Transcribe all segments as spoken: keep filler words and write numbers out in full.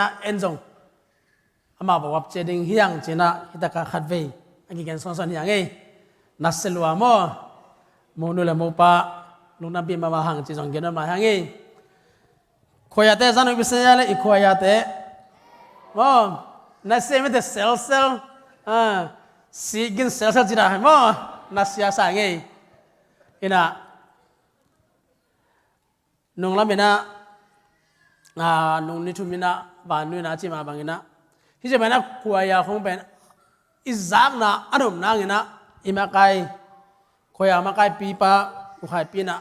En zong amah bawap cia ding hiang cinah, hi taka khatvei a kigen sonson hiang ei. Nasia lua maw? Monu le mopa lungdampi mahmah hang ci zong gen mahmah hiang ei. Khuayate zan uk bisa le i khuayate maw? Nasia mite selsel, sigin selsel cina hai maw? Nasia sa ngei. Inah nunglam inah, nung ni thum inah vannu inah a cima bang inah, hi cima inah khuaya khong pen i zakna a nop nang inah, i makai khuaya makai pipa, ukhai pi inah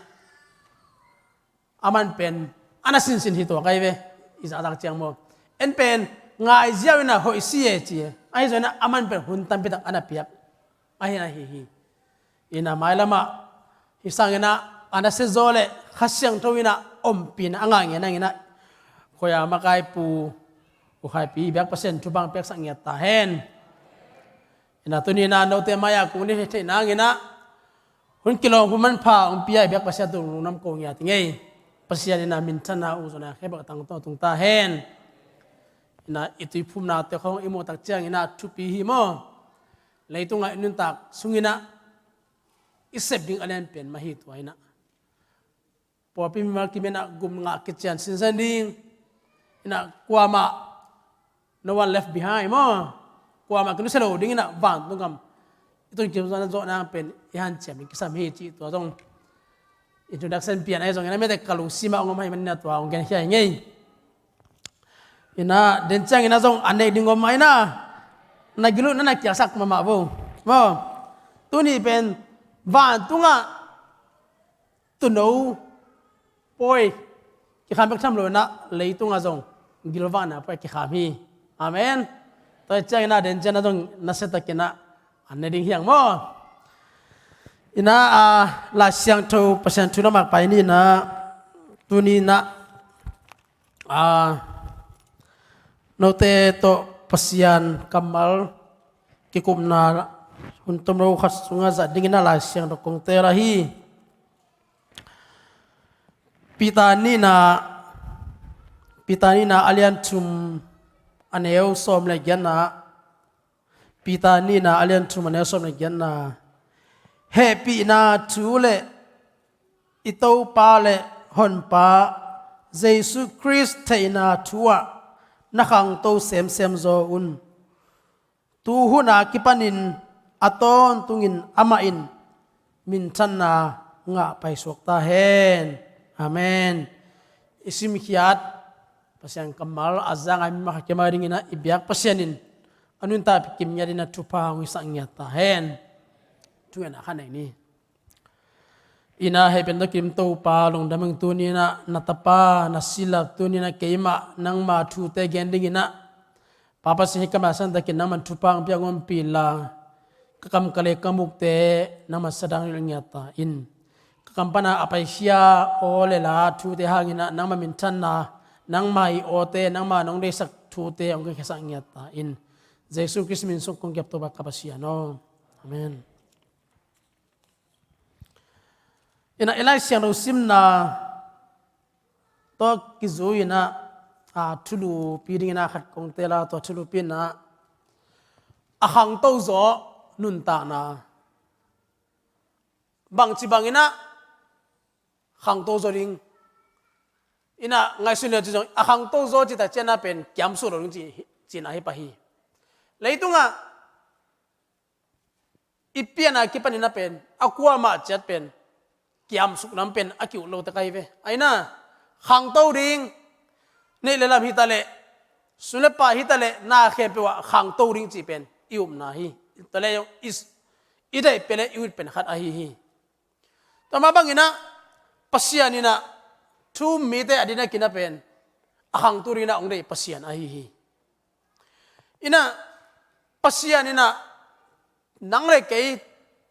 a man pen a na sinsin hi tua kai ve. I zakzak ciang maw, en pen ngai ziau inah hoih si e ci e. Ahi zong inah a man pen hun tampitak a na piak ahi na hi hi. Inah mailamah hi sang inah a nasia zaw le Kha Siangtho inah ompihna a ngah ngian nang inah khuaya makai pu, ukhai pi biak Pasian thupha piaksak ngiat ta hen. Inah tuni inah note mai-ah kong ni thei nang inah hun kilawm hun manpha hong pia i biak Pasian tung lungdam ko ngiat i ngei. Pasian inah minthanna uh zong a khebak tangtawng tung ta hen. Inah i tuiphumnate khong i muhtak ciang inah thupi hi maw? Leitungah i nuntak sung inah i sep ding a lianpian mah hi tua inah pawlpi mimal kim inah gum ngah kician sinsen ding inah kuamah, no one left behind maw? Kuamah kinusia lo ding inah vantung gam i tun kim zawhna zawhna pen i hanciam ding kisam hi cih tua zong introduction pian ahi zong inah mite ka lungsim ah hong om ahi man inah tua hong gen hi a hi ngei. Inah den ciang inah zong a nek ding om mah inah na gil uh na na kiaksak mahmah vo maw? Tuni pen vantungah tuuno pawi kikham bek tham lo inah leitungah zong gilvahna pawi kikham hi. Amen. Tua hi ciang inah den ciang inah zong nasia tak inah a ne ding hiang maw? Inah Lai Siangtho Pasian thu na makpai ni inah tuni inah note tawh Pasian kammal kikupna hun tomno khat sungah zat ding inah Lai Siangtho kong teel ahi. Peter nihna, Peter nihna a lian thum a neu sawm le giatna, Peter nihna a lian thum a neu sawm le giatna, hehpihna thu le i Topa le Honpa Jesu Khrist theihna thu ah na khangto semsem zaw un. Tu hun a kipanin a tawntungin amah in minthanna ngah paisuak ta hen. Amen. I simkhiat Pasian kammal a zanga mi mah khat kei mah ding inah i biak Pasian in a nuntakpih kim ngiat inah thupha hong hisak ngiat ta hen. Thungetna khat nei ni. Inah hehpihna kim Topa lungdam ing. Tuni inah na tapa na silap tuni inah keimah nangma thute gen ding inah Pa Pasian hi ka maisan takin nangman thupha hong pia hong ompih la, ka kam ka lei ka mukte nangman sadang ngiat ta in. Ka kam pana a paisia aw le la thute hang inah nangma minthanna, nangma i awte, nangma nong deihsak thute hong kikhiasak ngiat ta in. Jesu Khrist min sung kong kiap Topa ka Pasian aw. Amen. Inah i Lai Siangtho simna tawh kizui inah thulupi ding inah khat kong teel a, tua thulupi inah a khangto zaw nuntakna. Bangci bang inah khangto zaw ding inah ngaihsun le ci zong a khangto zaw ci tak ciang inah pen kiamsuk lo ding ci, cihna hi pah hi. Leitungah i pianna kipan inah pen a kuamah ciat pen kiamsuk lam pen a ki-ut lo tek ahi ve. Ahi inah khangto ding, neih le lam hi taleh, sum le pai hi taleh, na khempeuh ah khangto ding cih pen i upna hi. Taleh zong i, i deih pen le i ut pen khat ahi hi. Tua mah bang inah Pasian inah thu-um mite a dinak inah pen a khangto ding inah hong deih Pasian ahi hi. Inah Pasian inah nang le kei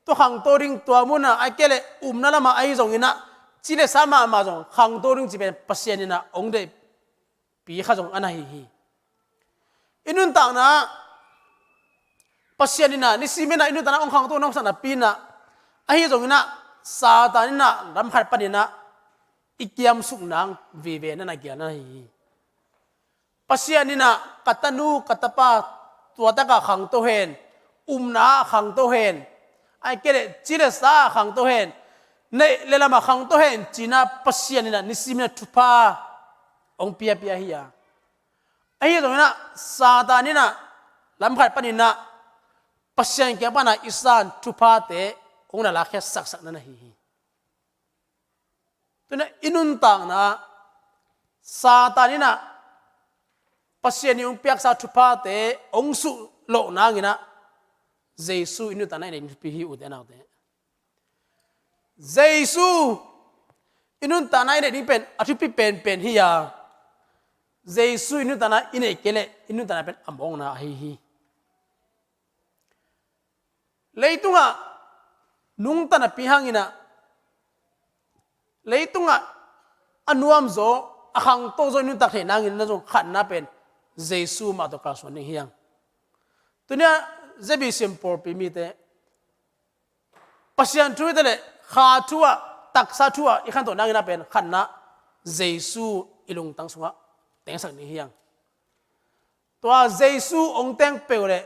tua khangto ding tua munah a kei le upna lamah ahi zong inah ci le sa mahmah zong khangto ding ci pen Pasian inah hong deih pi kha zong a na hi hi. I nuntakna Pasian inah nisim inah i nuntakna hong khangto nong sakna pi inah ahi zong inah Satan inah ram khat pan inah i kiamsuk nang vive na na gial na hi hi. Pasian in ah ka tanu, ka tapa, tua tak ah khangto hen, umna ah khangto hen, ahih kei leh ci le sa ah khangto hen, neih le lam ah khangto hen, ci-in ah Pasian in ah nisim in ah thupha hong piapia hi a. Ahi zongin ah Satan in ah lam khat panin ah Pasian kiang pan ah i san thuphate hong na lakkhiat saksak na hi hi. Tu-in ah i nuntakna ah Satan in ah Pasian in hong piaksa thuphate hong suh loh nangin ah Jesu i nuntakna ah i neih ding thupi hi, ute naute. Jesu i nuntakna ah i neih ding pen a thupi penpen hi a, Jesu i nuntakna ah i neih kei leh i nuntakna pen a mawkna ahi hi. Leitungah nungta napi hangin ah, leitungah a nuamzaw, a khangtozaw i nuntak theih nangin ah zong khatna pen Jesu mah tawh kalsuan ding hi hang. Tu-in ah Z B C M pawlpi mite, Pasian thu hi ta leh kha thu ah, taksa thu ah i khantoh nangin ah pen khatna Jesu i lungtang sungah tengsak ding hi hang. Tua Jesu hong teng peuh leh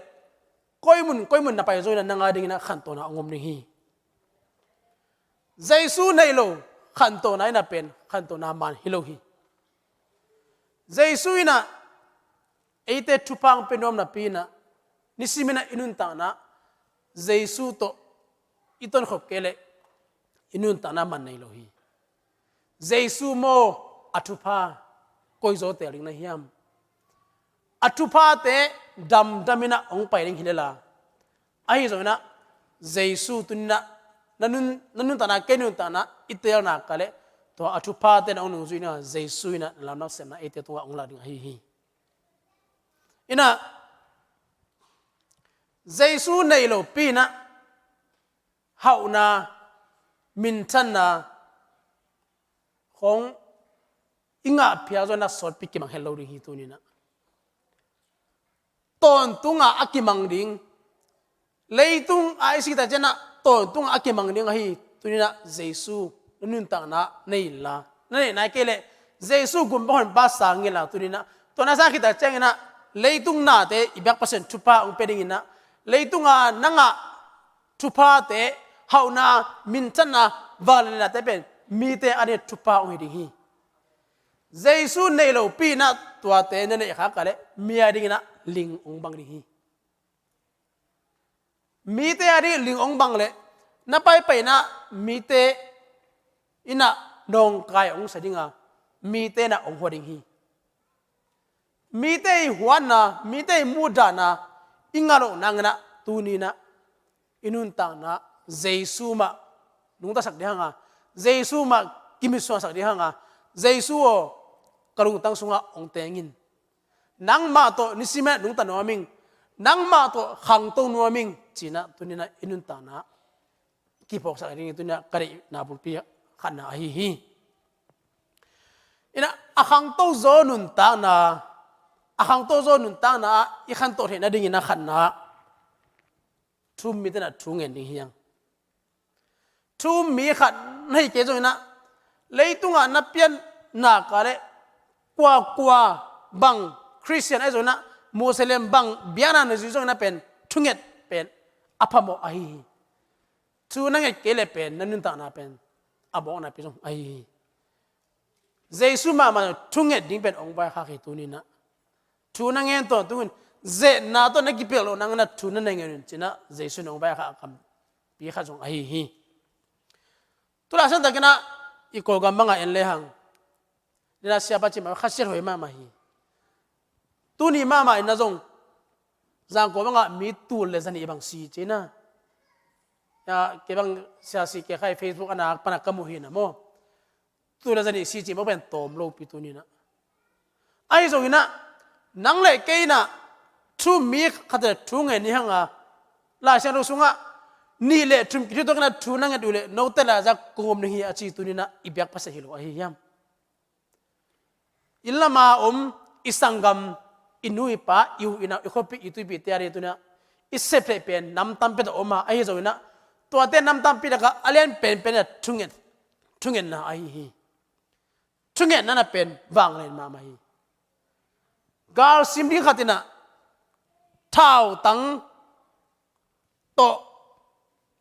koi mun koi mun na pai zawin ah nang a dingin ah khantohna hong om ding hi. Jesu neih lo khantohna in ah pen khantohna man hi lo hi. Jesu in ah eite thupha hong pia nuam napi in ah, nisimin ah i nuntakna ah Jesu tawh i tonkhop kei leh i nuntakna man nei lo hi. Jesu maw, a thupha koi zaw teel ding na hiam? A thuphate damdamin ah hong pai ding hi lel a, ahi zongin ah Jesu tu-in ah na nun, na nuntakna, kei nuntakna i teelna kah leh tua a thuphate na hong nungzui ding a, Jesu in ah na lamdang sepna eite tungah hong lak ding ahi hi. In ah Jesu neih lopi in ah hauhna, minthanna khawng i ngah phial zawin ah sawtpi kimang het lo ding hi tuni-in ah. Tawntung a a kimang ding, leitung a i sih tak ciangin ah tawntung a a kimang ding ahi. Tuni-in ah Jesu na nuntakna ah nei inla, na neih nai kei leh Jesu gumpa honpa sang inla tuni-in ah, tua na sang khit tak ciangin ah leitung nate i biak Pasian thupha hong pia dingin ah, leitung a na ngah thuphate, hauhna, minthanna, vangliatnate pen mite a dingin thupha hong hi ding hi. Jesu neih lopi in ah tuate na neih khak kah leh mi a dingin ah ling hong bang ding hi. Mite a dingin ling hong bang leh na paipai in ah mite in ah nawngkai hong sa ding a, mite in ah hong hua ding hi. Mite i huatna, mite i mutdahna i ngah loh nangin ah tuni-in ah i nuntakna ah Jesu mah nungtasak ding hang a, Jesu mah kimitsuansak ding hang a, Jesu aw, ka lungtang sungah hong teng in. Nangmah tawh nisimin ah nungta nuam ing, nangmah tawh khangto nuam ing, ci-in ah tuni-in ah i nuntakna ah kiphawksak ding hi. Tuni-in ah ka deihna bulpi khatna ahi hi. In ah a khangtozaw nuntakna, a khangtozaw nuntakna ah i khantoh theih nadingin ah khatna ah thu-um mite in ah thu ngen ding hi hang. Thu-um mi khat na hi kei zongin ah, leitung a na pianna kah leh kuakua bang, Khristian ahi zongin ah, Muslim bang, biakna na zui zongin ah pen thunget pen a phamawh ahi hi. Thu na nget kei leh pen na nuntakna pen a mawkna pi zong ahi hi. Jesu mahmah thunget ding pen hong vaikhak hi tuni-in ah. Thu na ngen tawntungin, ze-etna tawh na kipelh loh nangin ah thu na ngen un, ci-in ah Jesu in hong vaikhak a kampi khat zong ahi hi. Tu laitak in ah i Kawlgam bangah en lehang, nidang siapa cih mah, khasiat hoih mahmah hi. Tuni mahmah in ah zong Zangkong bangah mi tul le zanih bang si ci-in ah, ya, kei bang siasi kei khai Facebook a na pan ah ka muh hi-in ah maw. Tul le zanih si cih mawk pen tawm lopi tuni-in ah. Ahi zongin ah nang le kei in ah thu-um mi khat in ah thu ngen ni hang a, Lai Siangtho sungah nih le thum kithutuak in ah thu na nget uh leh note laizang kong om ding hi a ci tuni-in ah i biak Pasian hi lo ahi hiam? Inn lam a om i sanggam, i nu i pa, i u i nau, i khuapi, i tuipihte a dingin tuni-in ah i sep theih pen nam tampi tak om a, ahi zongin ah tuate nam tampi tak ah a lian penpen in ah thunget, thungetna ahi hi. Thungetna na pen vanglian mahmah hi. Galsim ding khat in ah thautang tawh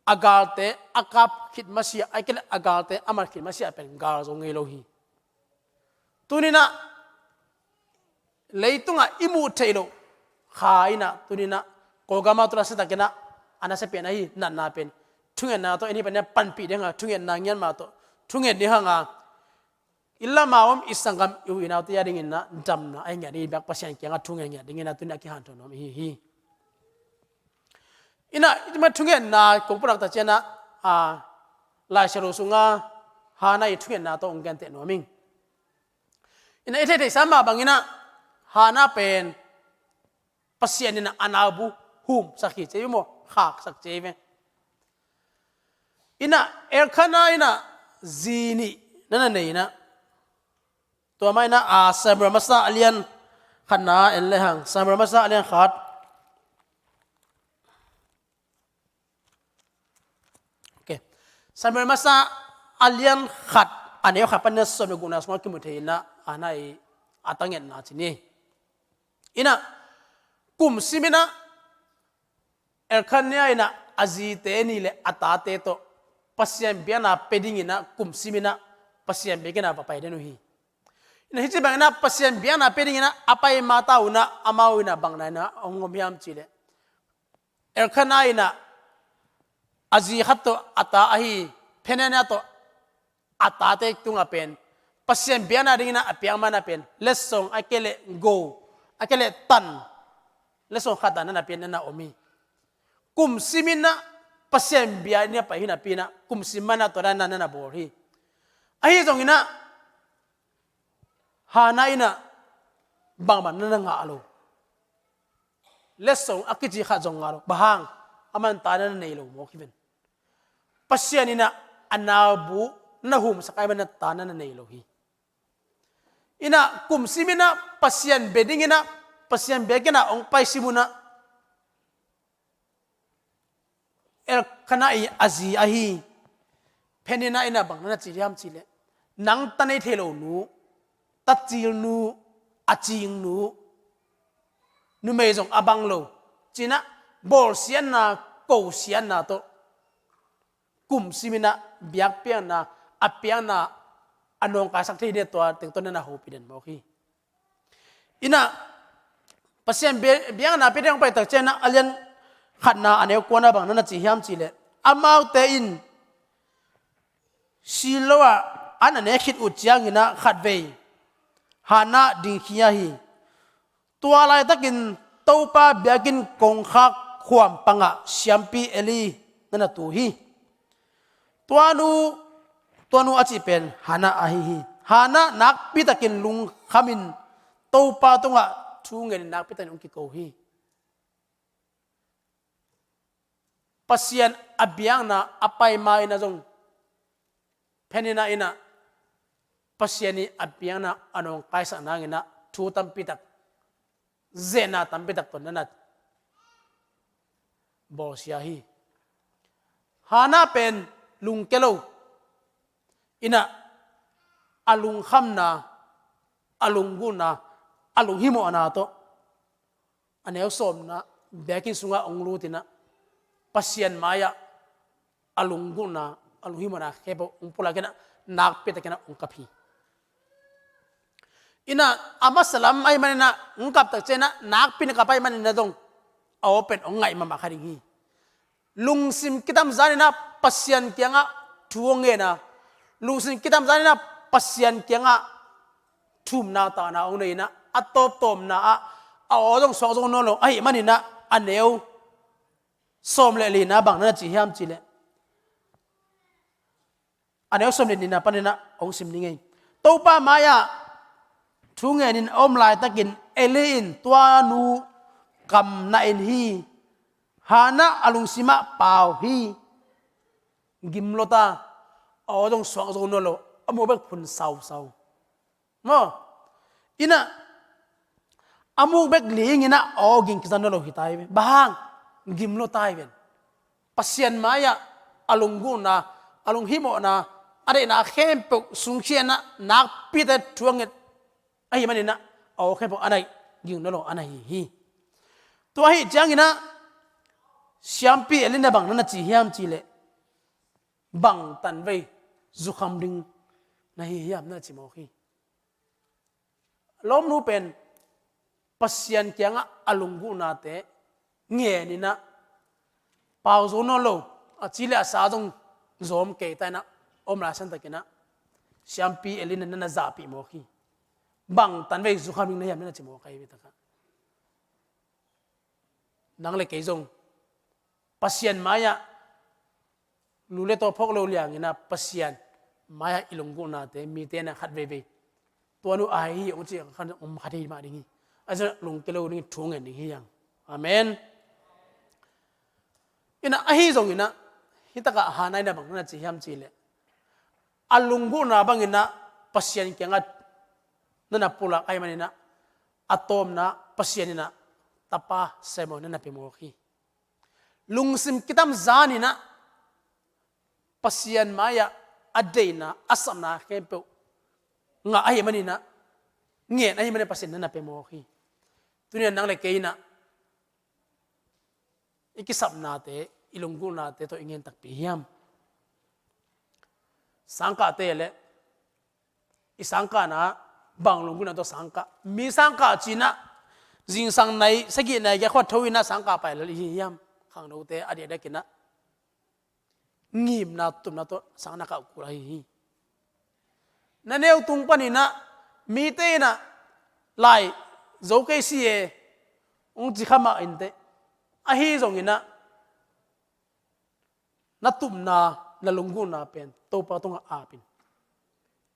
a galte a kap khit masiah, ahih kei leh a galte a mat khit masiah pen gal zo ngei lo hi. Tuni-in ah leitungah i muh theih loh kha in ah, tuni-in ah Kawlgam ah tawh a siatakin ah a nasia pen ahi, natna pen thungetna tawh en hi pen ah panpih ding hang a, thungetna ngiat mah tawh thunget ding hang a, i lamah om i sanggam i u i naute a dingin ah damna a ngiat ding i biak Pasian kiangah thunget ngiat dingin ah tuni-in ah kihanthawn nuam i hi hi. In ah i thungetna kong pulak tak ciangin ah, a, Lai Siangtho sungah Hannah i thungetna tawh hong genteh nuam ing. In ah i theihtheihsa mah bangin ah Hannah pen Pasian in ah a naubu humsak hi ci hi maw, khaksak ci hi ve. In ah Elkanah in ah zi nih na na nei in ah, tua mah in ah, a, Samuel Masa a lian khatna en le hang, Samuel Masa a lian khat. Okay. Samuel Masa a lian khat, a neu khat panin ah sawm le gukna sungah kimu thei in ah, a, Hannah i a tangetna ci ni. In ah kum simin ah Elkanah in ah a zite nih le a tate tawh Pasian biakna pia dingin ah kum simin ah Pasian biakinn ah va pai den uh hi. In ah hih ci bangin ah Pasian biakna pia dingin ah a pai ma ta un ah amau in ah bang na in ah hong om hiam cih leh, Elkanah in ah a zi khat tawh a ta ahi Peninnah tawh a tate tungah pen Pasian biakna dingin ah a piak mana pen letsong, ahih kei leh go, ahih kei leh tan, letsong khat ah na na pia in ah na om hi. Kum simin ah Pasian biakinn ah pai hi napi in ah kum sim mana tua dan in ah na na bawl hi. Ahi zongin ah Hannah in ah bangbang na na ngah lo. Letsong a kici khat zong ngah lo. Bang hang? Aman ta na na nei lo mawk hi ven. Pasian in ah a naubu na humsak ahih manin ah ta na na nei lo hi. In ah kum simin ah Pasian bia dingin ah Pasian biakinn ah hong pai sim un ah Elkanah i a zi ahi Peninnah in ah bang na na ci hiam cih leh, nang ta nei thei lo nu, ta cil nu, a cing nu, numei zong a bang lo, ci-in ah bawlsiatna, kosiatna tawh kum simin ah biakpiakna, a piakna a nawngkaisak thei ding, tua teng tawh na na hopih den mawk hi. In ah Pasian bia-, biakna pia ding hong pai tak ciangin ah a lian khatna a neu kuana bang na na ci hiam cih leh, amaute in Shiloh ah an a nek khit uh ciangin ah khatvei Hannah dingkhia hi. Tua laitakin Topa biakinn kongkhak khuam pangah siampi Eli na na tu hi. Tua nu, tua nu a cih pen Hannah ahi hi. Hannah nakpitakin lungkhamin Topa tungah thu ngenin nakpitakin hong kiko hi. Pasian a biakna a pai ma-in ah zong Peninnah in ah Pasian i a biakna a nawngkaisak nangin ah thu tampi tak, zehna tampi tak tawh na na bawlsia hi. Hannah pen lungke lo, in ah a lungkhamna, a lunggulhna, a lunghimawhna tawh a neu sawmna biakinn sungah hong lut in ah Pasian mai-ah a lunggulhna, a lunghimawhna khempeuh hong pulak in ah nakpitakin ah hong kap hi. In ah a masa lam ahih manin ah hong kap tak ciangin ah nakpi-in a kap ahih manin ah zong a aw pen hong ngaih mahmah kha ding hi. Lungsim kitamzanin ah Pasian kiangah thu hong ngen a, lungsim kitamzanin ah Pasian kiangah thumna takna hong nei in ah a tawptawpna ah a aw zong suak zo nawn lo ahih manin ah a neu sawm le lina bang na na ci hiam cih leh, a neu sawm le nihna panin ah hong sim ni ngei. Topa mai-ah thu ngenin a om laitakin Eli in tua nu kam na en hi. Hannah a lungsim ah pau hi. Gim lua ta, a aw zong suak zo nawn lo, a muk bek phun sausau. Maw? In ah a muk bek ling in ah a aw ging kizang nawn lo hi ta hi ve. Bang hang? Gim lua ta hi ven. Pasian mai-ah a lunggulhna, a lunghimawhna, a deihna khempeuh sungkhia in ah nakpitakin thu a nget ahih manin ah a aw khempeuh a naih. gingna lo a na hi hi. Tua ahih ciangin ah, siampi Eli in bang na na ci hiam cih leh, bang tanvei zukham ding na hi hiam na na ci mawk hi. Lawmnu pen Pasian kiangah a lunggulhnate ngen in ah, pau zo nawn lo, a ci le a sa zong zawm kei ta in ah, om lai santakin ah, siampi Eli in na na zahpih mawk hi. Bang tanvei zukham ding na hiam na na ci mawk hi, mi takah. Nang le kei zong Pasian mai-ah lu le taw phawk lo liangin ah, Pasian mai-ah i lunggulhnate mite in ah khat veivei, tua nu a hi hi hong ci khat om khat hi mah ding hi. A zong lungkia lo ding, thu ngen ding hi hang. Amen. In ah, ahi zongin ah, hih takah Hannah in bang na na ci hiam cih leh, a lunggulhna bangin ah Pasian kiangah na na pulak ahih manin ah, a tawpna Pasian in ah tapa Samuel na na pia mawk hi. Lungsim kitamzan in ah Pasian mai-ah a deihna, a sapna khempeuh ngah ahih manin ah, ngen ahih manin Pasian na na pia mawk hi. Tuni-in nang le kei in ah, i kisapnate, i lunggulhnate tawh i ngen takpi hiam? Sangkahte le, i sangkahna bang lunggulhna tawh sangkah? Mi sangkah ci-in ah, zingsang nai sagih nai giat khua tho in ah sangkah pai lel i hi hiam? Khangnote a diakdiakin ah ngimna, tupna tawh sangkah na kah kul ahi hi. Na neu tung panin ah mite in ah, lai zo kei si e, hong ci kha mah inteh. Ahi zongin ah, na tupna, na lunggulhna pen Topa tungah ap in,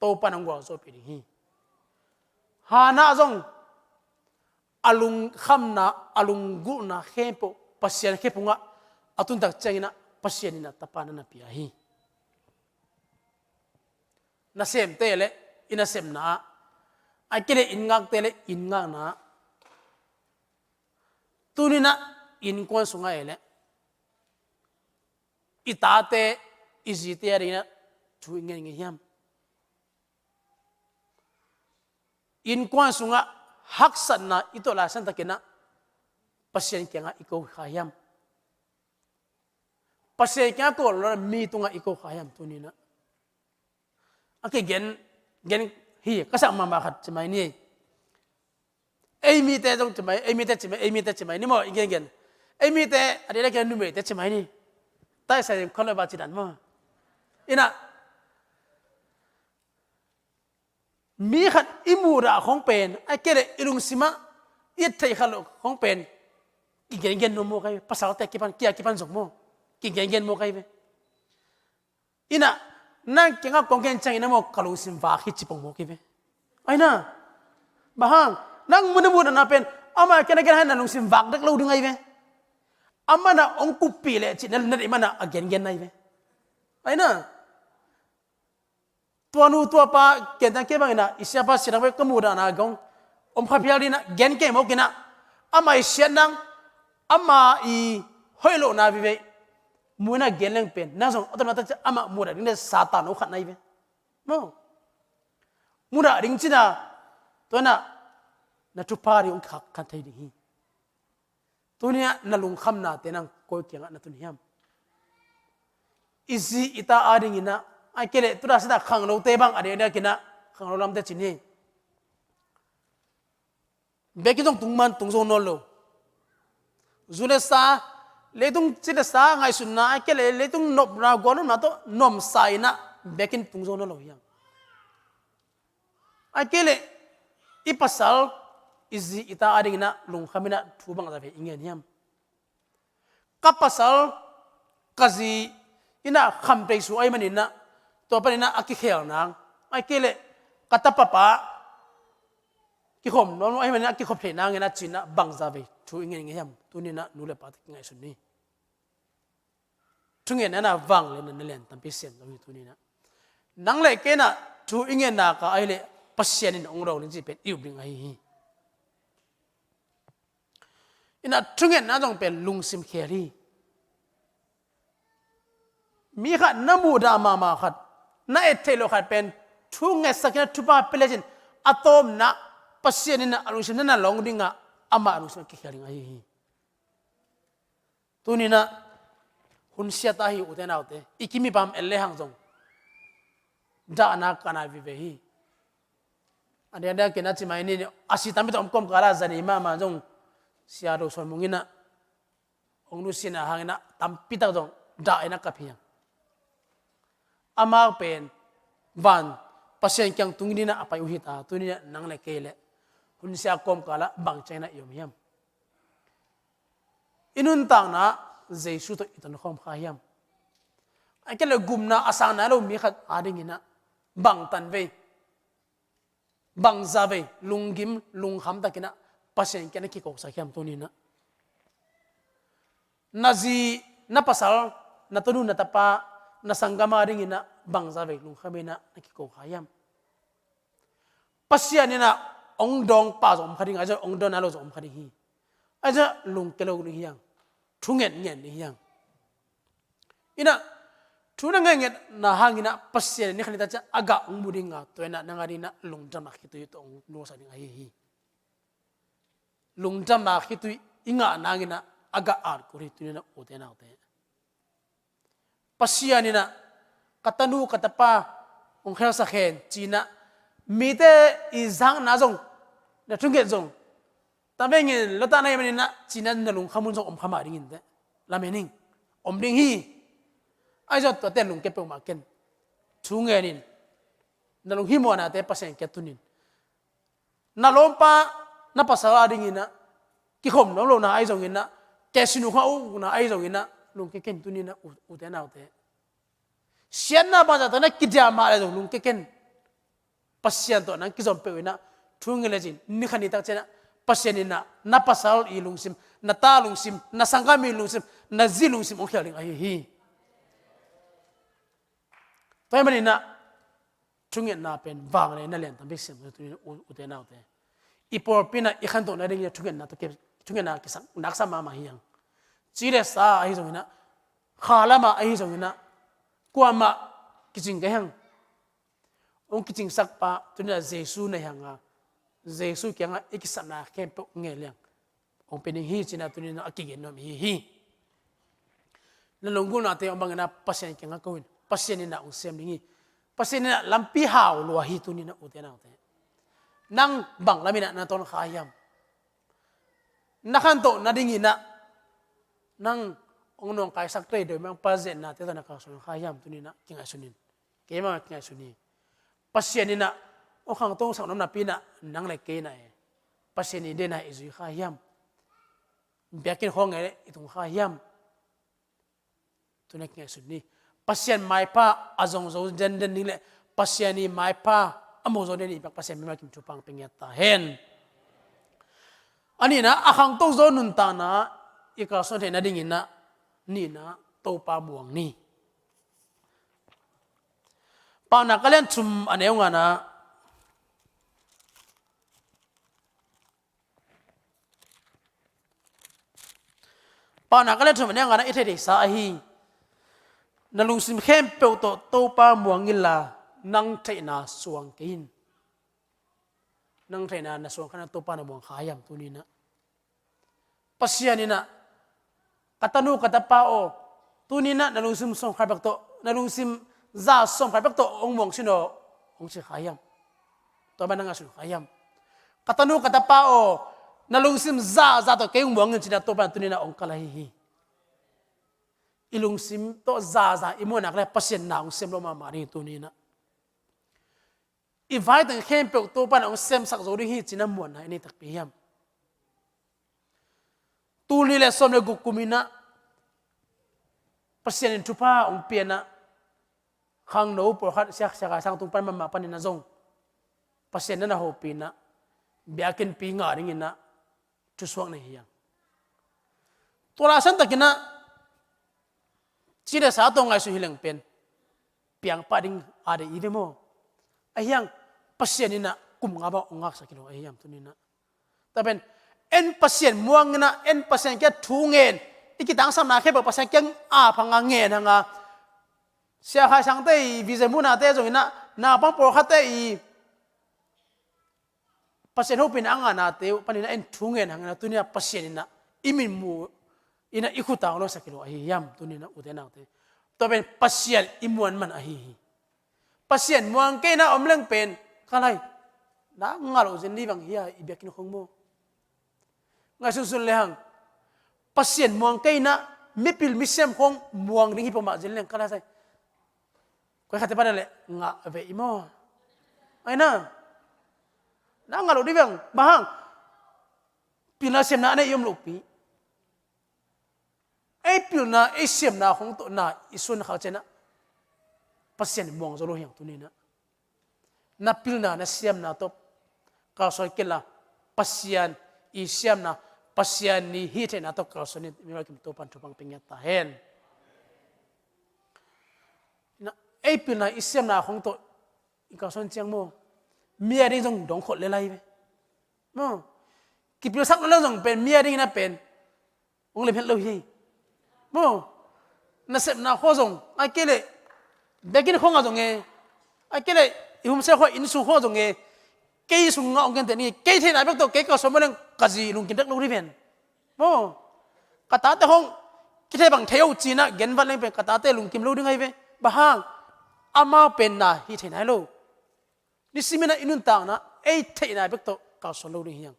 Topa in hong gualzawhpih ding hi. Hannah zong a lungkhamna, a lunggulhna khempeuh Pasian khephungah a tun tak ciangin ah, Pasian in ah tapa na na pia hi. Nasemte le i nasemna ah, ahih kei leh inn ngakte le inn ngakna ah, tuni-in ah innkuan sungah e le, i tate, i zite a dingin ah thu i ngen ngei hiam? Innkuan sungah haksatna i tuah lai santakin ah, Pasian kiangah i ko kha hiam? Pasian kiangah ko lo-in ah mi tungah i ko kha hiam tuni-in ah? A kigen, gen hi, ka sak mahmah khat ci mai ni. Ei mite zong ci mai, ei mite ci mai, ei mite ci mai ni maw, i gengen. Ei mite, a diakdiakin numeite ci mai ni. Taisai khua lo ba ci dan maw. In ah, mi khat i muhdah khong pen, ahih kei leh i lungsimah i et theih kha lo khong pen, i gengen nuam mawk ahi ve. Pasalte a kipan, kia kipan zong maw, kigengen mawk ahi ve. In ah, nang kiangah kong gen ciangin ah maw, ka lungsim vak hi ci pong mawk hi ve. Ahi na, bang hang, nang mun a muhdahna pen, amah kiangah na gen hai na lungsim vak dek lo ding ahi ve. Amah na hong kuppih leh cih na, na deih mah na a gengen ahi ve. Ahi na, tua nu tua pa, ken tang kei bangin ah, i siapa siatna ka muhdahna gong om kha phial ding in ah, gen kei mawk in ah, amah i siatna, amah i hoih lohna vive, mu in ah gen leng pen, nang zong a tawpna tawh amah muhdah ding le Satan aw khat na hi ve. Maw. Muhdah ding cihna, tua in ah, na thupha ding hong khak khan thei ding hi. Tuni-ah na lungkhamnate nang koi kiangah na tun hiam? I zi i ta adingin ah, ahih kei leh tu dak sitah khangnote bang a diakdiakin ah, khangno lamte ci ni. Biakinn zong tung man tung zo nawn lo. Zu le sa, leitung ci le sa ngaihsutna, ahih kei leh leitung nopna, gualnopna tawh nuamsa in ah biakinn tung zo nawn lo hiam? Ahih kei leh i pasal, i zi i ta adingin ah lungkham in ah thu bangzah vei i ngen hiam? Ka pasal, ka zi in ah kham thei su ahih manin ah, tua panin ah a kikhel nang, ahih kei leh ka tapa pa kikhop nuam lo ahih manin ah a kikhop thei nang in ah ci-in ah bangzah vei thu i ngen ngei hiam? Tuni in ah nu le pate kingaihsun ni. Thungetna in ah vangliatna na lian tampi sem zo hi tuni in ah. Nang le kei in ah thu i ngen nak ah ahih leh Pasian in hong dawng ding cih pen i up ding ahi hi. In ah thungetna zong pen lungsim khel hi. Mi khat na muhdah mahmah khat, na et theih loh khat pen thu ngetsak in ah thupha pia lecin a tawpna Pasian in a lungsim na na long ding a, amah lungsim a kikhial ding ahi hi. Tuni in a hun siat ahi, ute naute, i kim i pam en le hang zong dahna ka nai vive hi. A diakdiak in a ci mai ni, a si tampi tak om kawmkal a, zani mahmah zong Sia Do Suan Mung in a hong nusiatna hangin a tampi tak zong dah in a kap hi hang. Amau pen van Pasian kiang tung ding in a pai uh hi ta, tuni in a nang le kei le hun sia kawmkal ah bang ciang in a i om hiam? I nuntakna Jesu tawh i tonkhawm kha hiam? Ahih kei leh gupna a sang nai lo mi khat ading in a bang tanvei, bang zavei, lunggim lungkham tak in a Pasian kiang na kikosak hiam tuni in a? Na zi, na pasal, na tanu, na tapa, na sanggam ading in a bang zavei lungkham in a na kiko kha hiam? Pasian in a hong dawng pah zong om kha ding, ahi zong hong dawng nai lo zong om kha ding hi. Ahi zong lungkia lo ding hi hang. Thu ngetnget ding hi hang. In a thu na ngetngetna hangin a Pasian in ni khat ni tak ciang a gah hong mu ding a, tua in a nang ading in a lungdamna khitui tawh hong nusia ding ahi hi. Lungdamna khitui i ngah nangin a, a gah at kul hi tuni in a, ute naute. Pasian in a ka tanu ka tapa hong khelsak hen ci in a, mite i zakna zong, na thunget zong, tanvei ngen lo ta na hi manin a ci in a, na lungkham hun zong om kha mah ding in teh. Lamen ing, om ding hi. Ahi zong tuate lungkia peuhmah ken. Thu ngen in, na lunghimawhnate Pasian kiang tun in. Na lawmpa, na pasal ading in a kikhom nuam lohna ahi zongin a, kei sin uh kha ukna ahi zongin a, lungkia ken tuni in a, u-, ute naute. Siatna bangzah tak in a kidiah mah le zong lungkia ken. Pasian tawh nang kizom peuh in a, thu ngen le cin, ni khat ni tak ciang a, Pasian in a na pasal i lungsim, na ta lungsim, na sanggam i lungsim, na zi lungsim hong khial ding ahi hi. Tua ahih manin a thungetna pen vanglian a lian tampi siam tuni in a, u-, ute naute. I pawlpi in a i khantoh nading in a thungetna tawh ki, thungetna kisak naksa mahmah hi hang. Ci le sa ahi zongin a, kha lam ah ahi zongin a, kuamah kicing kei hang. Hong kicingsak pa tuni in a Jesu na hi hang a, Jesu kiangah i kisapna khempeuh ngen le hang hong pia ding hi ci in a tuni in a kigen nuam i hi hi. Na lunggulhnate hong bang in a Pasian kiangah ko in, Pasian in a hong sem ding hi. Pasian in a lampi hau lua hi tuni in a, ute naute. Nang bang lam in a na tawn kha hiam? Na khantoh nading in a nang hong nawngkaisak thei deuh mah, Pasian nate tawh na kalsuan kha hiam tuni in a kingaihsun in. Keimah kingaihsun hi. Pasian in a hong khangto sak nuam napi in a nang le kei in a e, Pasian i deihna i zui kha hiam? Biakinn khawng ngen le i tung kha hiam? Tuni in a kingaihsun ni. Pasian maipha a zong zo denden ding le Pasian i maipha a mu zo denden i biak Pasian mimal kim thupha hong pia ngiat ta hen. A nihna, a khangto zaw nuntakna i kalsuan theih nading in a, nihna, Topa muang ni. Paunak a lian thum a neu ngana. Paunak a lian thum a neu ngana i thei theihsa ahi. Na lungsim khempeuh tawh Topa muang inla, nang theihna suang kei in. Nang theihna na suang kha in a, Topa na muang kha hiam tuni in a? Pasian in a, ka tanu ka tapa aw, tuni in a na lungsim sawm khat bek tawh, na lungsim za sawm khat bek tawh hong muang sin aw, hong ci kha hiam? Tua bang na ngaihsun kha hiam? Ka tanu ka tapa aw, na lungsim za za tawh kei hong muang in ci in a, Topa in tuni in a hong kal ahi hi. I lungsim tawh za za i muan nak leh Pasian na hong sem lo mahmah ding hi tuni in a. I vaiteng khempeuh Topa in a hong semsak zo ding hi ci in a muanna i nei takpi hiam? Tul nih le sawm le guk kum in a Pasian in thupha hong pia in a, khangno pawlkhat Sia, Sia Khai Sang tung pan mahmah panin a zong Pasian na na hopih in a, biakinnpi ngah ding in a thusuak nei hi hang. Tua laitak in a, ci le sa tawh ngaihsun hi leng pen piang pah ding a deih i hi ve maw? Ahi hang Pasian in a kum nga bang hong ngaksak hi lo ahi hiam tuni in a? Tua pen, en Pasian muang in a, en Pasian kiang thu ngen, i kitangsapna khempeuh Pasian kiang ap hang a, ngen hang a. Sia Khai Sangte i vision muhnate zong in a, naupang pawlkhatte i Pasian hopihna a ngah nate uh panin a en thu ngen hangin a tuni-a Pasian in a i min mu in a i khut tawh lo sak hi lo ahi hiam? Tuni-in a ute naute, tua pen Pasian i muan man ahi hi. Pasian muang kei na om leng pen, ka lai, na ngah loh zen ding bang hi a, i biakinn khong maw? Ngaihsunsun le hang, Pasian muang kei na mipil misiam khong muang ding hi pah mah zen leng, ka lai sai, koi khat te pan le ngah ve i maw? Ai na, na ngah loh ding bang, bang hang? Pilna siamna a nei i om loh pi. Ei pilna, ei siamna khong tawh na i suan khak ciangin a Pasian muang zo lo hi hang tuni-in a. Na pilna, na siamna tawh kalsuan kei la, Pasian i siamna, Pasian i hih theihna tawh kalsuan in, mi kim Topa'n thupha pia ngiat ta hen. Na, ei pilna, i siamna khong tawh i kalsuan ciang maw, mi a ding zong dong khol le lai ve. Maw, kipilsak lo le zong pen, mi a ding in a pen hong lem het lo hi. Maw, nasepna khong zong, ai kei leh biakinn khong a zong e, ai kei leh i homestay khong, inn sung khong a zong e, kei sung ngah hong gen te ni, kei theihna bek tawh kei kalsuan maw leng ka zi lungkim dek lo ding ven. Maw, ka tate khong kithei bang thei o ci-in a gen vat leng pen ka tate lungkim lo ding ahi ve. Bang hang? Amau pen na hih thei nai lo. Nisimin a i nuntakna ei theihna bek tawh kalsuan lo ding hi hang.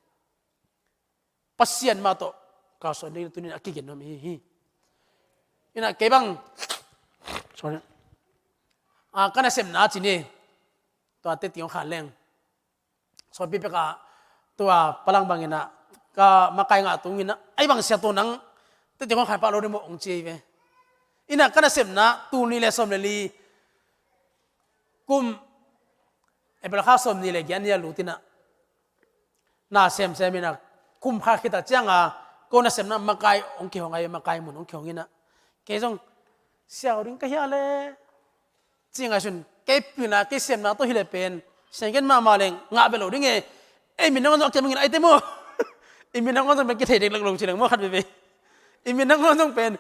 Pasian mah tawh kalsuan ding tuni-in a kigen nuam i hi hi. In a kei bang, sorry, a, ka nasepna ci ni, tua te ting hong khan leng. Sawtpi pek a, tua palang bangin a, ka makai ngah tungin a, ai bang sia tua nang te ting hong khan pah lo ding maw hong ci ve. In a ka nasepna, tul nih le sawm le li, kum April kha sawmnih le giat ni a lut in a, na semsem in a, kum kha khit a ciang a, ko nasepna makai hong kihong a, makai mun hong kihong in a, kei zong siau ding ka hia le ci ngaihsun, kei pilna, kei siamna tawh hi le pen, sianggen mahmah leng ngah beh lo ding e. Ei min nangawn zong a kiam ngin ai te maw? I min nangawn zong pen kithei dek lak lo ci leng maw khat veve. I min nangawn zong pen,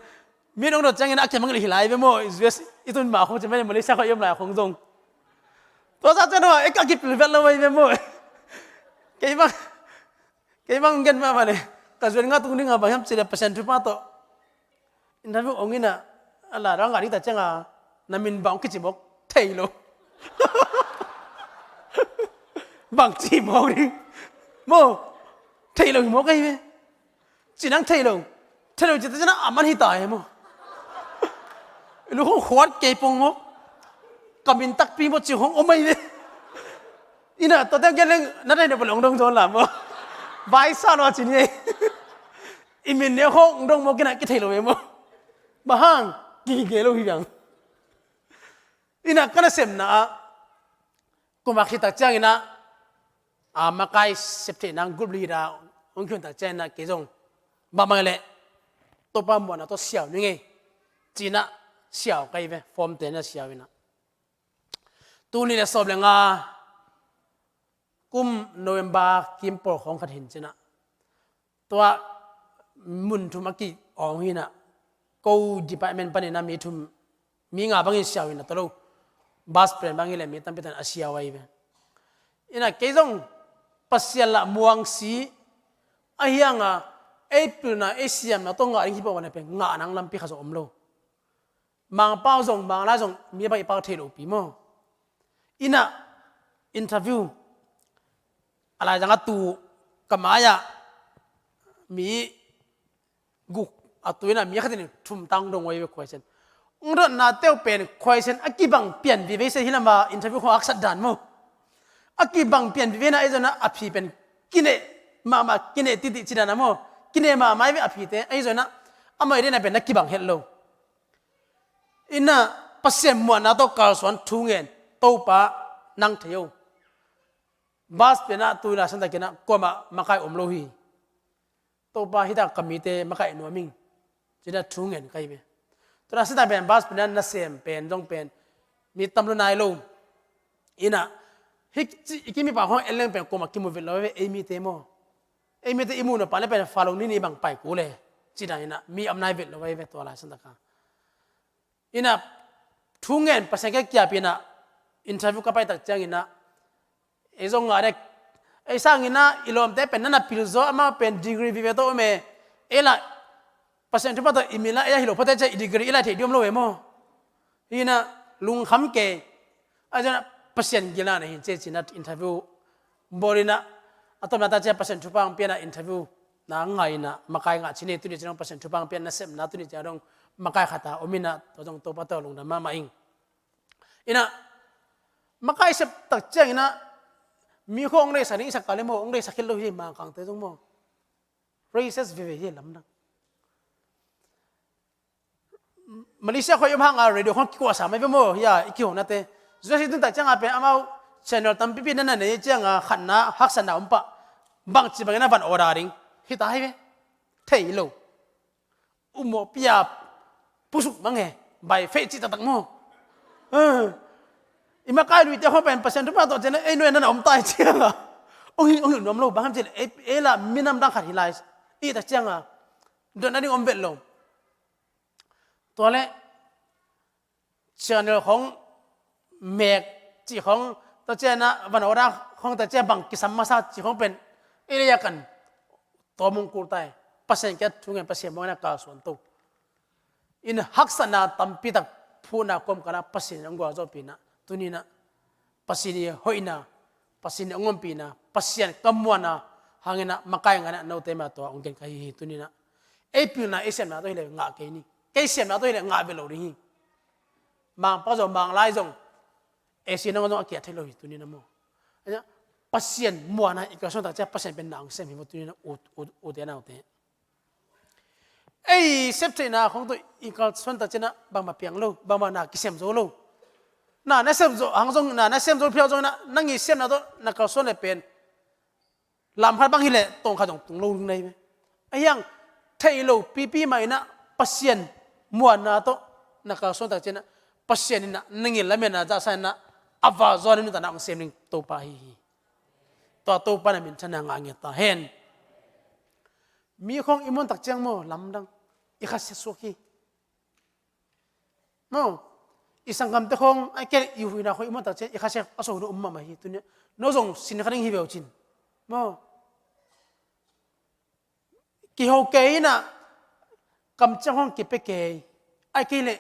min hong dot ciangin a kiam ngin hi lai ve maw? U S i tun mah khong ci mai, Malaysia khong i om lai khong zong. Tua sa cian hua, ei ka kipil vet lo mai ve maw? Kei bang, kei bang gen mahmah le, ka zuan ngah tung ding a bang hiam ci le Pasian thupha tawh interview hong in a, a la dang ngah ding ta ciang a, na min bang kici mawk, thei lo. Bang ci mawk ding. Maw, thei lo hi mawk ahi ve. Ci nang thei lo. Thei lo ci ta ciang a man hi ta hi maw. Lu hong khuat kei pong mawk. Ka min takpi maw ci hong om ahi ve. In a, tua teng gen leng, na thei lo bel hong dong zaw la maw. Vai sa lo a ci ni. I min ne hong dong maw, kei na kithei lo ve maw. Bang hang, kigel lo hi bang. In a ka nasepna ah, kum a khit tak ciangin a, a, makai sep theihna group leader hong kihon tak ciangin a, kei zong, bang bang leh, Topa muanna tawh siau ning e, ci-in a siau ka hi ve, form te na siau in a. Tul nih le sawm le nga, kum November kim pawl khawng khat hi in ci-in a, tua mun thum a ki-awng hi in a, ko department panin a mi thum, mi nga bangin siau hi in a, tua lo, bas pen bang hi leh mi tampi tak in a siau ahi ve. In a kei zong Pasian lah muang si, ahi hang a, ei pilna, ei siamna tawh ngah ding hi pah ua na pen, ngah nang lampi khat zong om lo. Mangpau zong, Manglai zong, mi a bang i pau thei lo pi maw. In a, interview, a laizang a tu, ka mai-ah mi guk a tu in a, mi khat in thum tang dong ua hi ve, question. Hong dotna te uh pen question a kibang pian vive se hi lam a, interview khong haksat dan maw. A kibang pian vive na, ahi zongin a, a phi pen kineh mahmah, kineh titih ci dan a maw. Kineh mahmah hi ve a phite, ahi zongin a, a mai den a pen na kibang het lo. In a, Pasian muanna tawh kalsuan thu ngen, Topa nang thei o. Bas pen a tu i la san tak in a, kuamah makai om lo hi. Topa, hih tak ka mite makai nuam ing, ci-in a thu ngen ka hi ve. Tua la san tak pen bas pen a nasem pen zong pen mi tam lua nai lo. In a, hih ci, i kim i pa khong en leng pen kuamah kimu vet lo ve, ei mite maw. Ei mite i muh nop a leh pen fa lo ni ni bang pai kul e, ci dan in a, mi om nai vet lo ve, tua lai san tak a. In a, thu ngen Pasian kiang kiap in a, interview ka pai tak ciangin a, ei zong ngah dek, Ei sangin ah i lawmte pen na na pil zaw, amau pen degree vive tawh om e. Ei lah Pasian thupha tawh i mil ah ei a hi lo phate ciah i degree i lai thei dih om lo e maw. Hi in ah lungkham kei. Ahi zongin ah Pasian gilna na hi ci-in ah interview bawl in ah, a tawpna ta ciah Pasian thupha hong pia in ah interview na ngai in ah makai ngah ci-in, tuni ciang dong Pasian thupha hong pia, nasepna tuni ciang dong makai khat a om in ah, tua zong Topa tawh lungdam mahmah ing. In ah makai sep tak ciangin ah mi khawng hong reisak ding i sak kal e maw, hong reisak khit lo hi Mangkangte zong maw. Racist veve hi lamdang. Malaysia khawng i om hang a radio khawng kikuahsa mai ve maw, hi a i kihonate. Zuasi tun tak ciang a pen amau channel tampipi na na nei ciang a khatna haksatna om pah. Bangci bangin a van order ding hi ta hi ve. Thei lo. Umawh pia pusuk mang e. Bai fei cih taktak maw. Eh. I makai luite khawng pen Pasian thupha tawh ciang a ei nuai na na om ta hi ciang a, hong hi, hong hi nuam lo, bang hiam cih leh ei, ei lah minam dang khat hi lai. I tak ciang a dotna ding om vet lo. Tua leh channel khawng mek cih khawng, tua ciang a van order khawng, tua ciang bang kisam masa cih khawng pen ei lei a kan tawm hong kul ta hi. Pasian kiang thu ngen, Pasian muang in a kalsuan to. In haksatna tampi tak phutna kawmkal ah Pasian in hong gualzawhpih in ah, tuni in ah Pasian i hoihna, Pasian i hong ompihna, Pasian ka muanna hangin ah makai ngah in ah note mah tua hong gen ka hi hi. Tuni in ah ei pilna, ei siamna tawh hi leh ngah kei ni. Kei siamna tawh hi leh ngah vet lo ding hi. Mangpa zong, Manglai zong, Asia nangawn zong a kiat thei lo hi tuni in ah maw. Pasian muanna i kalsuan tak ciang Pasian pen na hong sem hi maw tuni in ah, u, u, ute naute. Ei sep theihna khawng tawh i kalsuan tak ciang ah bangmah piang lo, bangmah na kisem zo lo. Na na sep zo hang zong, na na sem zo phial zongin ah, nang i siamna tawh na kalsuan leh pen lam khat bang hi leh tawng khat zong tung lo ding na hi ve. Ahi hang thei lo pipi mah in ah Pasian muanna tawh na kalsuan tak ciang ah, Pasian in ah nang i lametna zahsa in ah a val zaw in nuntakna hong sem ding Topa ahi hi. Tua Topa in ah minthanna ngah ngiat ta hen. Mi khawng i muan tak ciang maw, lamdang, i khasia suak hi. Maw, i sanggamte khawng, ahih kei leh i huhna khawng i muan tak ciang i khasia a suak hun om mahmah hi. Tuni in ah no zong sin kha ding hi ve uh cin. Maw, kiho kei in ah kamciam khawng kipia kei. Ahih kei leh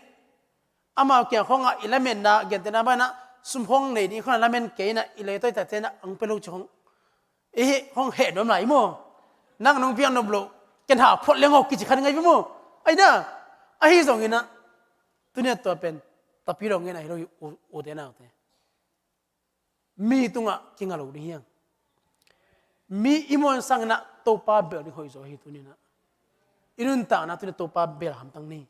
amau kiang khawng ah i lametna, gentehna bangin ah sum khawng nei ding khawng ah lamen kei in ah, i leitawi tate in ah hong pia lo cih khawng, i hih khawng heh nuam lai maw. Nang nong piak nop loh, ken hah phot leng aw kici kha ding ahi ve maw. Ahi na, ahi zongin ah tuni in ah tua pen tapi lo ngen ahi lo hi, u, ute naute. Mi tungah kinga lo ding hi hang. Mi i muan sangin ah Topa bel ding hoih zaw hi tuni in ah. I nuntakna tuni in ah Topa bel hamtang ni.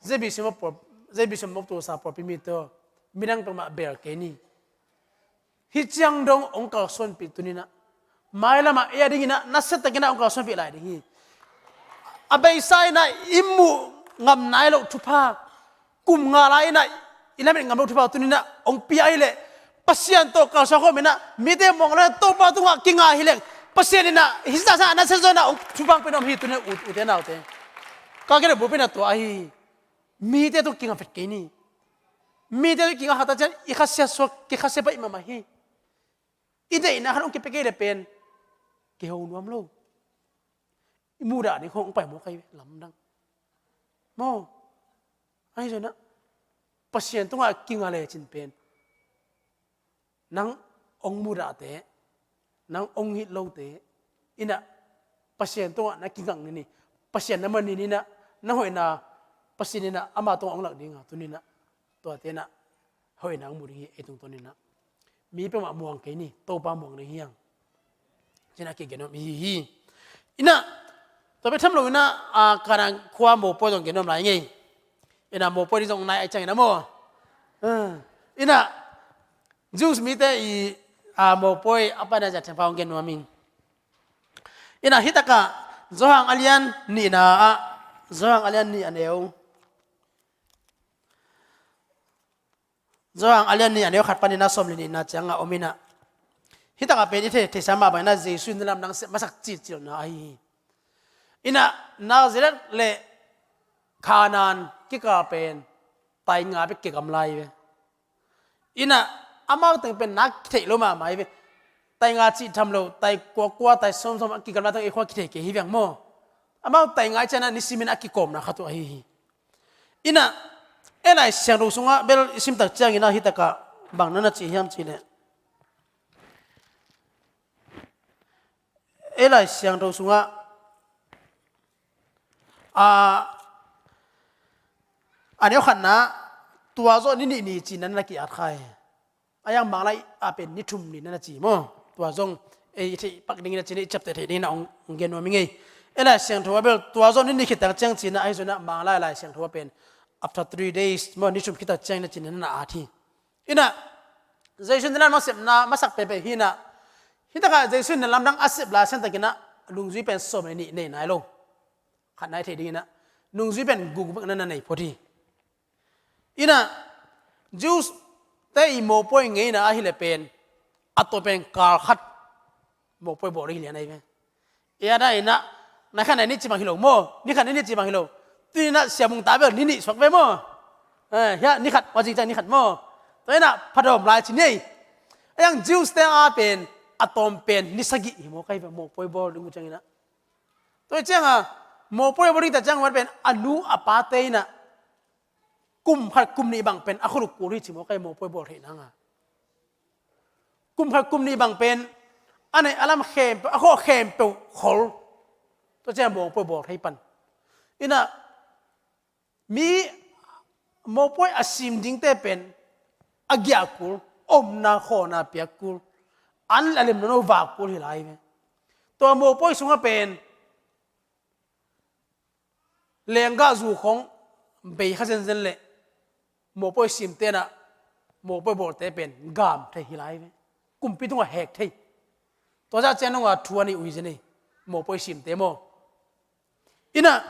J B C mawh pawl, J B C mawh tusa pawlpi mite aw, midang peuhmah bel kei ni. Hih ciang dong hong kalsuanpih tuni in ah, mailam ah ei a dingin ah nasia takin ah hong kalsuanpih lai ding hi. A beisa in ah i muh ngam nai loh thupha, kum nga lai in ah i lamet ngam loh thupha tuni in ah hong pia ahih leh, Pasian tawh kalsuan khawm in ah, mite muang lo in ah Topa tungah kinga hi leng, Pasian in ah hih zahsa ah nasia zaw in ah hong thupha hong pia nuam hi tuni in ah, u, ute naute. Ka gen a bulpi in ah tua ahi hi. Mite tawh kinga vet kei ni. Mite tawh kinga kha tak ciang i khasia suak, kikhasia baih mahmah hi. I deihna khat hong kipia kei leh pen kiho nuam lo. I mudah ding khawng hong pai mawk ahi ve, lamdang. Maw, ahi zongin ah Pasian tungah kinga lecin pen nang hong mudahte, nang hong it lote in ah Pasian tungah na kingak ni ni. Pasian na man ni ni in ah, na hoihna Pasian in ah ama tungah hong lak ding a, tuni in ah tuate in ah hoihna hong mu ding hi, ei tungtawn in ah. Mi peuhmah muang kei ni, Topa muang ding hi hang. Ci-in ah kigen nuam i hi hi. In ah, tua bek tham lo in ah, a, Kanaan khua mopawi zong gen nuam lai ing ei. In ah mopawi ding zong nai ahih ciangin ah maw. A, in ah, Jews mite i, a, mopawi a paina zia thempha hong gen nuam ing. In ah, hi takah Johan a lian nihna ah, Johan a lian nih a neu. Johan a lian nih a neu khat panin a sawm le nihna ciangah om in ah, hi takah pen i thei, theihsa mah bangin ah Jesu in na lamdang sep masak cihcih lohna ahi hi. In ah, Nazareth le Kanaan kikal pen tai nga bek kigam lai ve. In ah, amau teng pen na kitheih lo mahmah hi ve. tai nga cih tham lo, tai kua kua, tai sawm sawm a kigamla tang ei khua kithei kei hi viang maw. Amau tai nga i ciangin ah nisimin a kikawmna khat uh ahi hi. Inah, ei Lai Siangtho sungah bel i simtak ciangin ah hitakah bang na na ci hiam cih leh, ei Lai Siangtho sungah a, a neu khatna, tua zawh ni nih ni ci-in na na ki-at kha hi. A yang Manglai ah pen ni thum ni na na ci maw. Tua zong ei theih pak dingin a ci-in i ciapteh theih dingin a hong gen nuam hi ngei. Ei Lai Siangtho ah bel tua zawh ni nih khit tak ciang ci-in ah, ahi zongin ah Manglai Lai Siangtho ah pen after three days maw, ni thum khit tak ciangin a ci-in na na at hi. Inah, Jesu in na lamdang sepna masak pehpeh hi inah, hitakah Jesu in na lamdang a sep lai siangtakin ah nungzui pen sawm le nih nei nai lo. Khat nai thei dingin ah nungzui pen guk bek na na nei phot hi. Inah, Jews te i mawhpuai ngeina ahih leh pen a tawm pen kal khat mawhpuai bawl hi lian ahi ve. Ei a dai inah, nai khat nai nih ci bang hi lo maw, ni khat nai nih ci bang hi lo. Tuni inah siamung ta bel ni nih suak ve maw. Eh, hiah ni khat, a zing ciang ni khat maw. Tua inah phadawm lai ci ni ei. A yang Jews te a pen a tawm pen ni sagih hi maw, ka hi ve mawhpuai bawl ding uh ciangin ah. Tua hi ciangah mawhpuai bawl ding tak ciang pen a nu a pate inah kum khat kum nih bang pen a khol uh kul hi ci maw, ka hi mawhpuai bawl theih nang a. Kum khat kum nih bang pen a neih a lam khempeuh, a khawh khempeuh khol. Tua ciang mawhpuai bawl thei pan. Inah, mi mawhpuai a sim dingte pen a giah kul, omna khawhna piak kul, an a lem nawn lo vak kul hi lai ve. Tua mawhpuai sungah pen lenggah zu khawng bei kha zenzen leh mawhpuai simte inah mawhpuai bawlte pen gam thei hi lai ve. Kumpi tungah hek thei. Tua zah ciang nungah thu a nei uh hi zen ei, mawhpuai simte maw. Inah,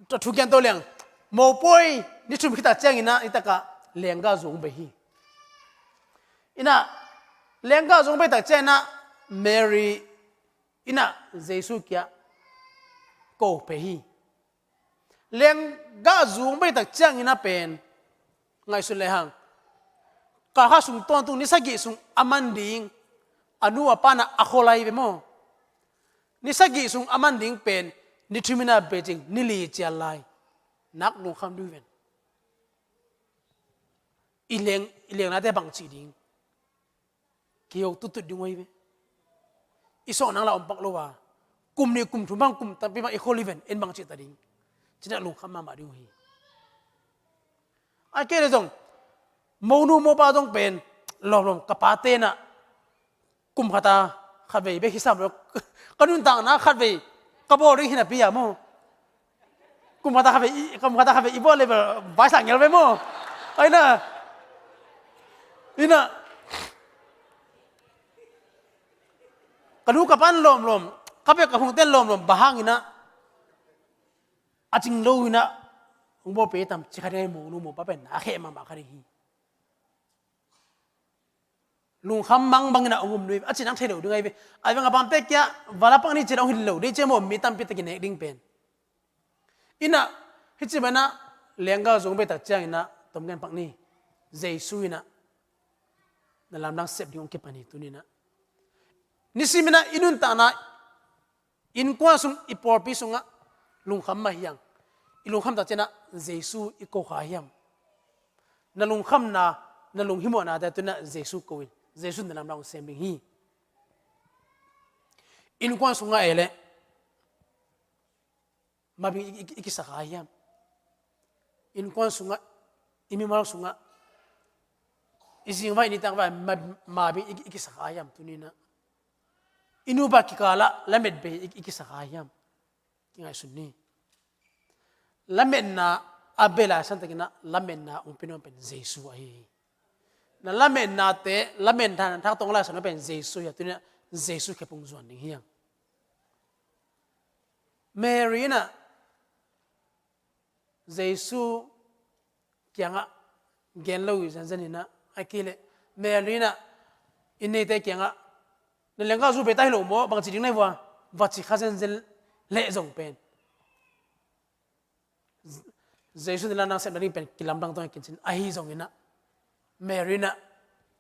tua thu kian to liang, mawhpuai ni thum khit tak ciangin ah hitakah lenggah zu hong bei hi. Inah, lenggah zu hong bei tak ciangin ah Mary inah Jesu kiang ko pei hi. Lenggah zu hong bei tak ciangin ah pen ngaihsun lehang, kal khat sung tawntung ni sagih sung a man ding a nu a pa inah a khol ahi ve maw. Ni sagih sung a man ding pen ni thum inah bei cing, ni li cial lai. Nak lungkham ding uh ven. I leng, i lengnate bang cih ding. Kei hong tutut ding uh ahi ve. I sawh nang la om pak lo a, kum nih kum thum bang kum tampi bang i khol hi ven, en bang cih ta ding. Ci-in ah lungkham mahmah ding uh hi. Ahih kei leh zong monu mopa zong pen lawmlawm, ka pate inah kum khat a khatvei bek hi sam lo. Ka nuntakna khatvei ka bawl ding hi napi a maw. Kum khat a khatvei i, kum khat a khatvei i bawl leh bel vai sang ngel ve maw. Ai na. Inah, ka nu ka pa'n lawmlawm, ka bek ka hungte'n lawmlawm, bang hangin ah a cing lo inah hong bawl pei tam ci kha ding ahi, monu mopa pen na kheh mahmah kha ding hi. Lungkham mang bangin ah hong um nuam hi ve, a cih nang thei lo ding ahi ve. A veng a bang pek kia, va la pak ni ci-in ah hong hilh lo ding ci maw, mi tampi takin nek ding pen. Inah, hih ci manin ah lenggah zu hong bei tak ciangin ah tom gen pak ni. Jesu inah na lamdang sep ding hong kipan hi tuni inah. Nisim inah i nuntakna, innkuan sung, i pawlpi sungah lungkham mah hi hang. I lungkham tak ciangin ah Jesu i ko kha hiam? Na lungkhamna, na lunghimawhnate tuni inah Jesu ko in, Jesu in na lamdang hong sem ding hi. Innkuan sungah ei leh mabing i, i, i kisa kha hiam? Innkuan sungah, i mimal sungah, i zingvai, i nitak vai, ma, mabing i, i kisa kha hiam tuni inah? I nupa kikalah lamet bei i, i kisa kha hiam? Kingaihsun ni. Lametna a bei lai siangtakin ah lametna hong pia nuam pen Jesu ahi hi. Na lametnate, lametna thak tawng lai sa nuam pen Jesu hi a, tuni inah Jesu khe pung zuan ding hi hang. Mary inah Jesu kiangah gen lo hi zenzen inah, ahih kei leh Mary inah inn neite kiangah, na lenggah zu bei ta hi lo maw, bang ci ding na hi vua, va ci kha zenzen leh zong pen Jesu in na lamdang sep nading pen kilamdang tuan khin cin, ahi zongin ah Mary inah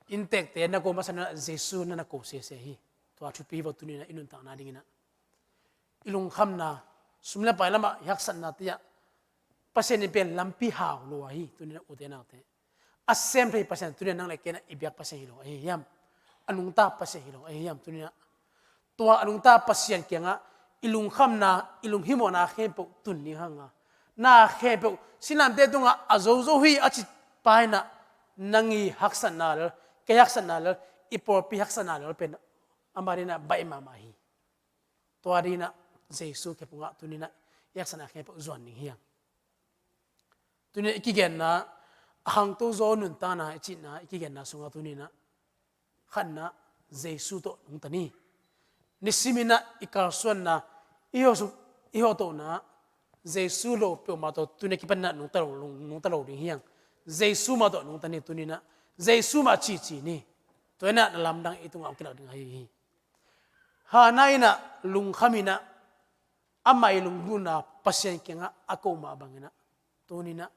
inntekte na ko masa na Jesu na na ko sese hi. Tua thupi hi vo tuni in ah i nuntakna ding in ah. I lungkhamna, sum le pai lamah i haksatna te ah Pasian in pen lampi hau lua hi, tuni in ah ute naute. A sem thei Pasian tuni in ah nang le kei in ah i biak Pasian hi lo ahi hiam? A nungta Pasian hi lo ahi hiam tuni in ah? Tua a nungta Pasian kiangah i lungkhamna, i lunghimawhna khempeuh tun ding hang a, na khempeuh, sinlamte tungah a zozo hi a ci pa in ah, nang i haksatna lel, kei haksatna lel, i pawlpi haksatna lel pen amah ding in ah baih mahmah hi. Tua ding in ah Jesu khe pungah tuni in ah i haksatna khempeuh zuan ding hi hang. Tuni in ah i kigenna, a khangto zaw nuntakna i cihna, i kigenna sungah tuni in ah khatna, Jesu tawh nungta ni. Nisim in ah i kalsuanna, i hawsuk, i hawtohna, Jesu lo peuhmah tawh tuni a kipan in ah nungta lo, nungta lo ding hi hang. Jesu mah tawh nungta ni tuni in ah. Jesu mah cici ni. Tua in ah na lamdang i tungah hong kilak ding ahi hi. Hana in ah lungkham in ah, amah i lunggulhna Pasian kiangah a ko mah bang in ah, tuni in ah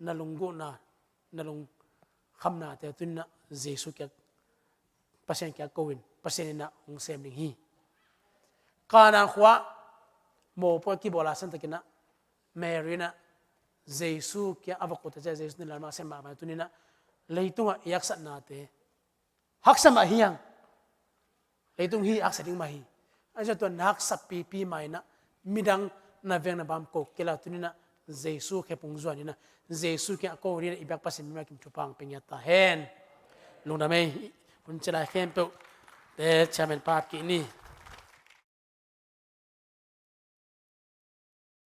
na lunggulhna, na lungkhamnate tuni in ah Jesu kiang, Pasian kiang ko in, Pasian in ah hong sem ding hi. Kana khua mawhpuak kibawl a san takin ah Mary in ah Jesu kiang a va ko ta ciang Jesu in lalma sem mah bang in ah tuni in ah leitungah i haksatnate haksa mah hi hang. Leitung hi haksa ding mah hi. Ahi zongin tua na haksa pipi mah in ah midang na veng na bam ko kei la, tuni in ah Jesu khe pung zuan in ah Jesu kiang a ko ding in ah i biak Pasian mimah kim thupha hong pia ngiat ta hen. Lungdam ei, hun ci lai khempeuh te chairman pa ap kik ni.